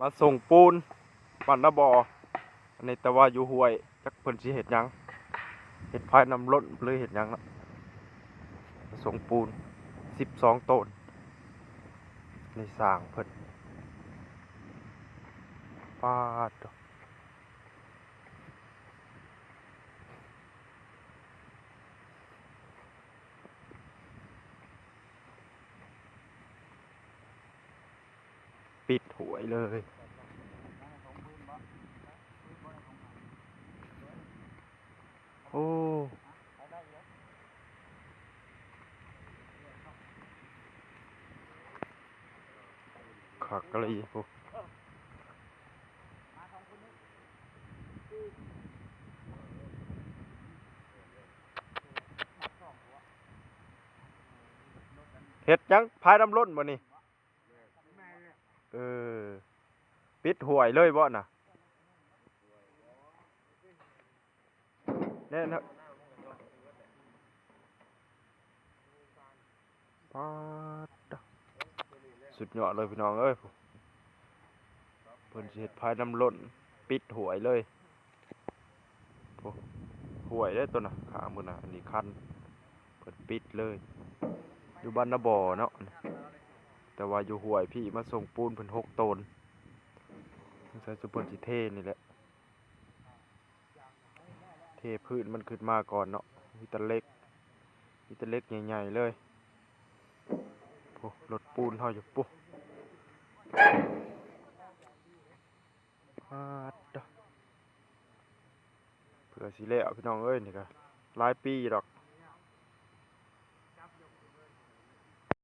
ມາສົ່ງປູນບ້ານນາບໍ່ ອັນນີ້ ແຕ່ວ່າຢູ່ຫ້ວຍ ຈັກເພິ່ນຊິເຮັດຫຍັງ ເຮັດຝາຍນ້ຳລົ້ນ ຫຼືເຮັດຫຍັງເນາະ. ມາສົ່ງປູນສິບສອງໂຕນ ໃນສ້າງເພິ່ນ ປາດໂທ້. ປິດຫ້ວຍເລີຍ. ໂອ້ ຄັກອີ່ຫຼີພຸ້ນ. ເຮັດຫຍັງ? ຝາຍນ້ຳລົ້ນບໍ່ນີ້? ເອີ ປິດຫ້ວຍເລີຍບໍ່ນະ? ແນ່ນອນ ປາດ ສຸດຍອດເລີຍພີ່ນ້ອງເອີຍ. ເພິ່ນຊິເຮັດຝາຍນ້ຳລົ້ນ ປິດຫ້ວຍເລີຍ. ໂອ້ ຫ້ວຍເດ້ຕົວນະ ຂ້າງພຸ້ນນະ ອັນນີ້ຄັນ ເພິ່ນປິດເລີຍ. ຢູ່ບ້ານນາບໍ່ເນາະ ແຕ່ວ່າຢູ່ຫ້ວຍພີ້ ມາສົ່ງປູນເພິ່ນຫົກໂຕນ. ສົງໄສຊຸມເພິ່ນຊິເທນີ້ແຫຼະ ເທພື້ນມັນຂຶ້ນມາກ່ອນເນາະ. ມີແຕ່ເຫຼັກ ມີແຕ່ເຫຼັກໃຫຍ່ໆເລີຍ. ໂອ້ ລົດປູນເຮົາຢູ່ປຸ ປາດໂທ້ ເພື່ອຊິແລ້ວພີ່ນ້ອງເອີຍ. ນີ້ກະຫຼາຍປີດອກ